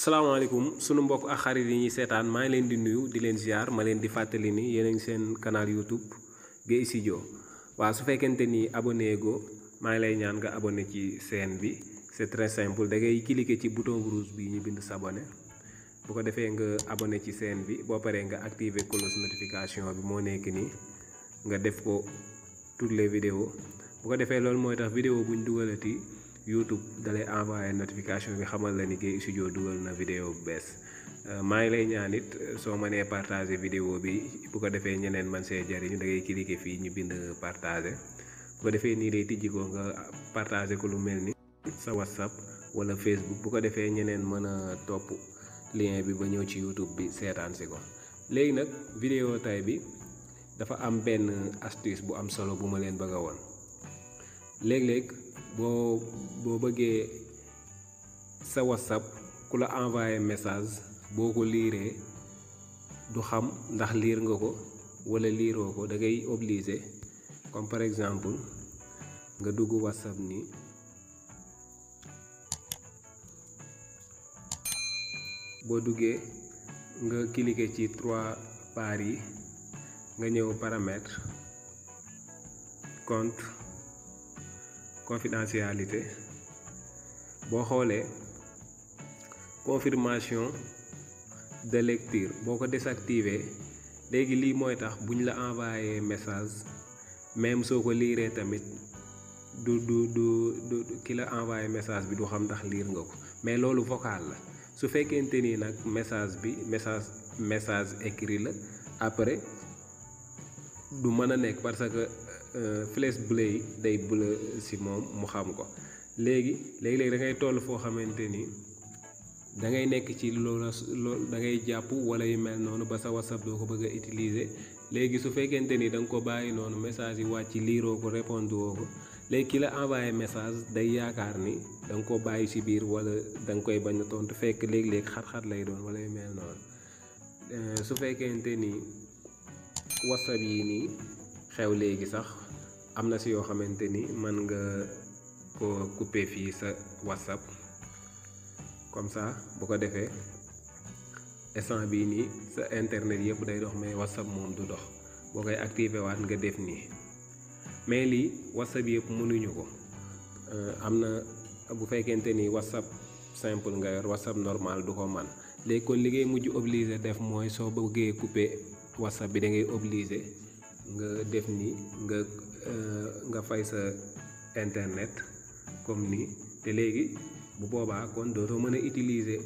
salaamaaleykum sunu mbokk ak xarit yi ñuy seetaan maa ngi leen di nuyu di leen ziar ma leen di fàttali ni yéen a ngi seen canal YouTube Gueye Studio waaw su fekkente ni abonné go maa ngi lay ñaan nga abonné ci chaîne bi c'est très simple da ngay cliquer ci bouton rouge bi ñu bind s'abonner bu ko defee nga abonné ci chaîne bi boo paree nga activer cloche notification bi moo nekk nii nga def ko toutes les vidéos bu ko defee loolu mooy tax vidéo buñ dugalati YouTube dalay envoyer notification bi xamal la ni Gueye Studio dugal na vidéo bu bees maa ngi lay ñaan it soo mënee partager vidéo bi bu ko defee ñeneen man see jariñu da ngay cliquer fii ñu bind partager bu ko defee nii lay tijji ko nga partager ko lu mel ni sa WhatsApp wala Facebook bu ko defee ñeneen mën a topp lien bi ba ñëw ci YouTube bi seetaan si ko léegi nag vidéo tay bi dafa am benn astuce bu am solo bu ma leen bëgg a woon léeg-léeg boo bëggee sa WhatsApp ku la envoyé message boo ko liiree du xam ndax liir nga ko wala liiroo ko da ngay obligé comme par exemple nga dugg WhatsApp ni boo duggee nga cliquer ci 3 barres yi nga ñëw paramètre compte confidentialité boo xoolee confirmation de lecture boo ko désactiver léegi lii mooy tax buñ la envoyé message même soo ko liiree tamit du ki la envoyé message bi du xam ndax liir nga ko mais loolu vocal la su fekkente ni nag message écrit la après du mën a nekk parce que flèche bleu yi day bleu si moom mu xam ko léegi-léegi da ngay toll foo xamante ni da ngay nekk ci loolu da ngay jàpp wala yu mel noonu ba sa WhatsApp doo ko bëgg a utiliser léegi su fekkente ni da nga ko bàyyi noonu message yi wàcc liiroo ko répondre woo ko léegi ki la envoyé message day yaakaar ni da nga ko bàyyi si biir wala da nga koy bañ a tontu fekk léegi-léegi xat-xat lay doon wala yu mel noonu su fekkente ni WhatsApp yi nii xew léegi sax am na si yoo xamante ni mën nga ko couper fii sa WhatsApp comme ça bu ko defee instant bii nii sa internet yëpp day dox mais WhatsApp moom du dox boo koy activer waat nga def nii mais lii WhatsApp yëpp mënuñu ko am na bu fekkente ni WhatsApp simple nga yor WhatsApp normal du ko man léegi kon li ngay mujj obligé def mooy soo bëggee couper WhatsApp bi da ngay obligé nga def ni nga fay sa internet comme nii te léegi bu boobaa kon dootoo mën a utiliser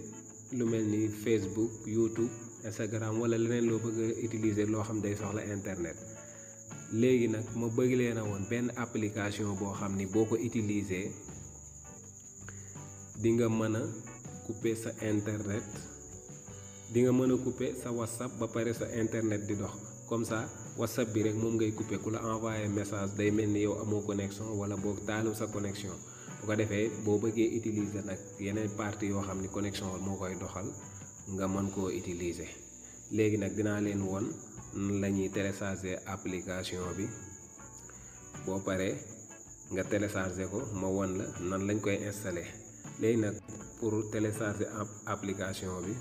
lu mel ni Facebook YouTube Instagram wala leneen loo bëgg a utiliser loo xam day soxla internet léegi nag ma bëgg leen a woon benn application boo xam ni boo ko utiliser di nga mën a couper sa internet di nga mën a couper sa WhatsApp ba pare sa internet di dox comme ça WhatsApp bi rek moom ngay couper ku la envoyé message day mel ni yow amoo connexion wala boog taalu sa connexion bu ko defee boo bëggee utiliser nag yeneen partie yoo xam ni connexion moo koy doxal nga mën koo utiliser léegi nag dinaa leen won nan la ñuy télécharger application bi boo paree nga télécharger ko ma won la nan lañ koy installer léegi nag pour télécharger application bi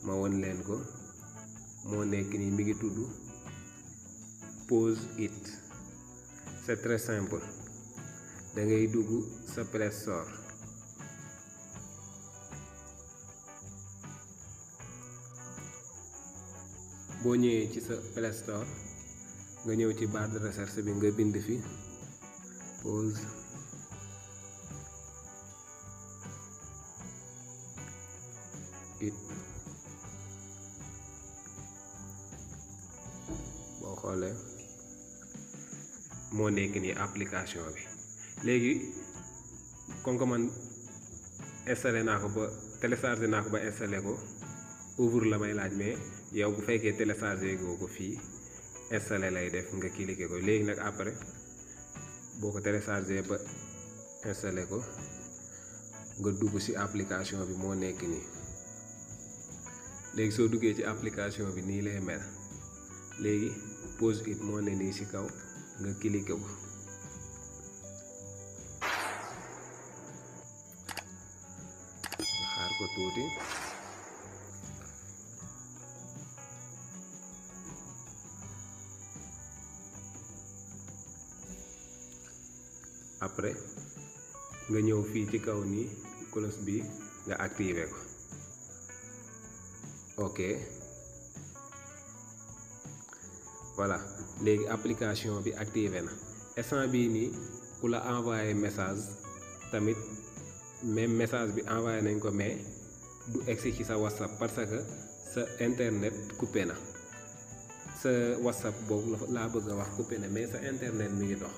ma won leen ko moo nekk nii mi ngi tudd Pause It c'est très simple da ngay dugg sa Play Store boo ñëwee ci sa Play Store nga ñëw ci barre de recherche bi nga bind fi Pause It boo xoolee moo nekk nii application bi léegi comme que man installé naa ko ba téléchargé naa ko ba installé ko ouvre la may laaj mais yow bu fekkee téléchargé goo ko fii installé lay def nga cliqué ko léegi nag après boo ko téléchargé ba installé ko nga dugg ci application bi moo nekk nii léegi soo duggee ci application bi nii lay mel léegi Pause It moo ne nii ci kaw nga cliqué ko xaar ko tuuti après nga ñëw fii ci kaw nii cloche bi nga activé ko. ok voilà léegi application bi activé na. instant bii nii ku la envoyé message tamit même message bi envoyé nañ ko mais du egsi ci sa WhatsApp parce que sa internet coupé na. sa WhatsApp boobu laa bëgg a wax coupé na mais sa internet mi ngi dox.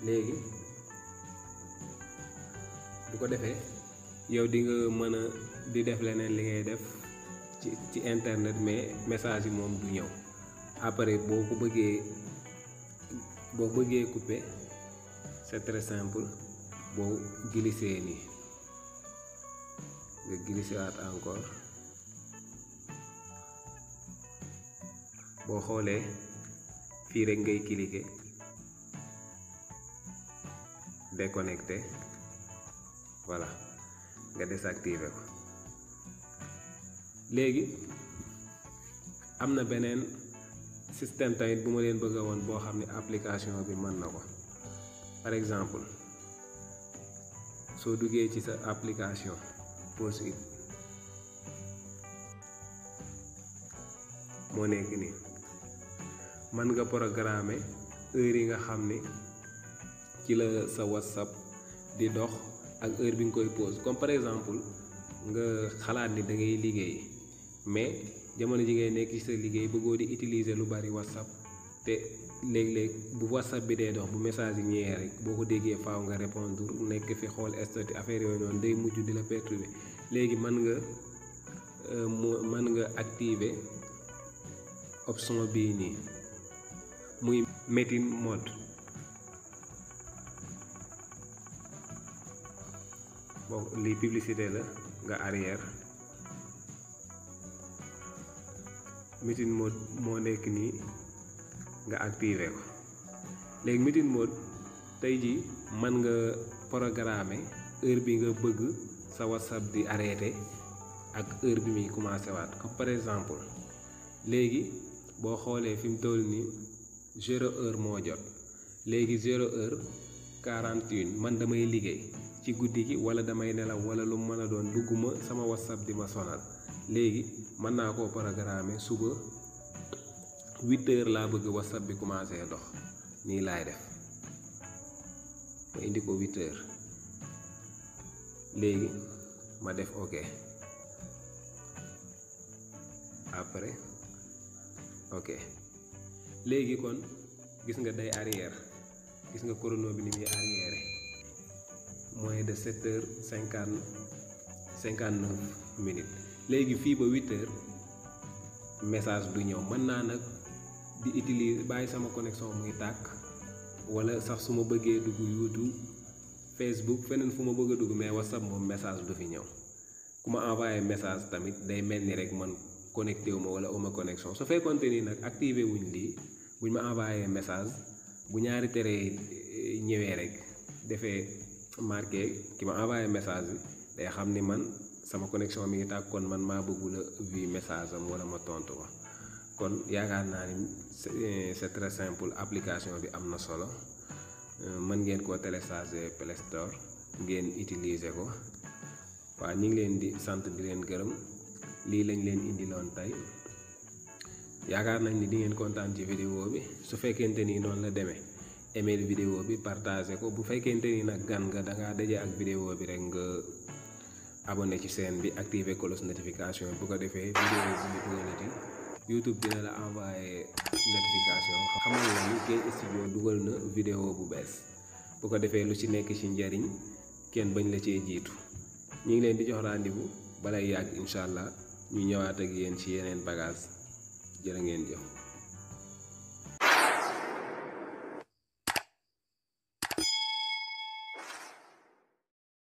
léegi bu ko defee yow di nga mën a di def leneen li ngay def ci internet mais message yi moom du ñëw. après boo bëggee couper c'est très simple boo glissé nii nga glissé waat encore boo xoolee fii rek ngay cliquer déconnecté voilà nga désactiver ko. léegi am na beneen système tamit bu ma leen bëgg a woon boo xam ne application bi mën na ko. par exemple soo duggee ci sa application Post-it moo nekk nii mën nga programmer heure yi nga xam ni ci la sa WhatsApp di dox ak heure bi nga koy pause. comme par exemple nga xalaat ni da ngay liggéey mais jamono ji ngay nekk ci sa liggéey bëggoo di utiliser lu bari WhatsApp te léeg-léeg bu WhatsApp bi dee dox bu message yi ñëwee rek boo ko déggee faaw nga répondre nekk fi xool statut affaire yooyu noonu day mujj di la perturber. léegi mën nga activer option bii nii muy meeting mode. bon lii publicité la nga arrière. meeting mode moo nekk nii nga activé ko. léegi meeting mode tey jii mën nga programmer heure bi nga bëgg sa WhatsApp di arrêté ak heure bi muy commencé waat. comme par exemple léegi boo xoolee fi mu toll nii 0h moo jot. léegi 0h41 man damay liggéey ci guddi gi wala damay nelaw wala lu mën a doon bëgguma sama WhatsApp di ma sonal. léegi mën naa koo programmer suba 8h laa bëgg WhatsApp bi commencé dox. nii laay def ma indi ko 8h léegi ma def ok. après ok léegi kon gis nga day arrière. gis nga chrono bi ni muy arrière moins de 7h59 minutes. léegi fii ba 8h message du ñëw. mën naa nag di utiliser bàyyi sama connexion muy tàkk wala sax su ma bëggee dugg YouTube Facebook feneen fu ma bëgg a dugg mais WhatsApp moom message du fi ñëw. ku ma envoyé message tamit day mel ni rek man connecté wu ma wala uma connexion. su fekkoonte ni nag activé wuñ lii buñ ma envoyé message bu ñaari tere ñëwee rek defee marqué ki ma envoyé message bi day xam ni man sama connexion mi ngi tàkk kon man maa bëggula vu message am wala ma tontu ko. kon yaakaar naa ni c'est très simple. application bi am na solo. mën ngeen koo télécharger Play Store ngeen utiliser ko. waaw ñu ngi leen di sant di leen gërëm lii lañ leen indiloon tey. yaakaar nañ ni di ngeen kontaan ci vidéo bi. su fekkente ni noonu la demee aimer vidéo bi partager ko. bu fekkente ni nag gan nga da ngaa daje ak vidéo bi rek nga abonné ci chaîne bi activer cloche notification bu ko defee vidéo bi ñu dugalati YouTube dina la envoyé notification xamal la ni Gaye Studio dugal na vidéo bu bees. bu ko defee lu ci nekk ci njariñ kenn bañ la cee jiitu. ñu ngi leen di jox rendez-vous balay yàgg incha allah ñu ñëwaat ak yéen ci yeneen bagage jërë ngeen jëf.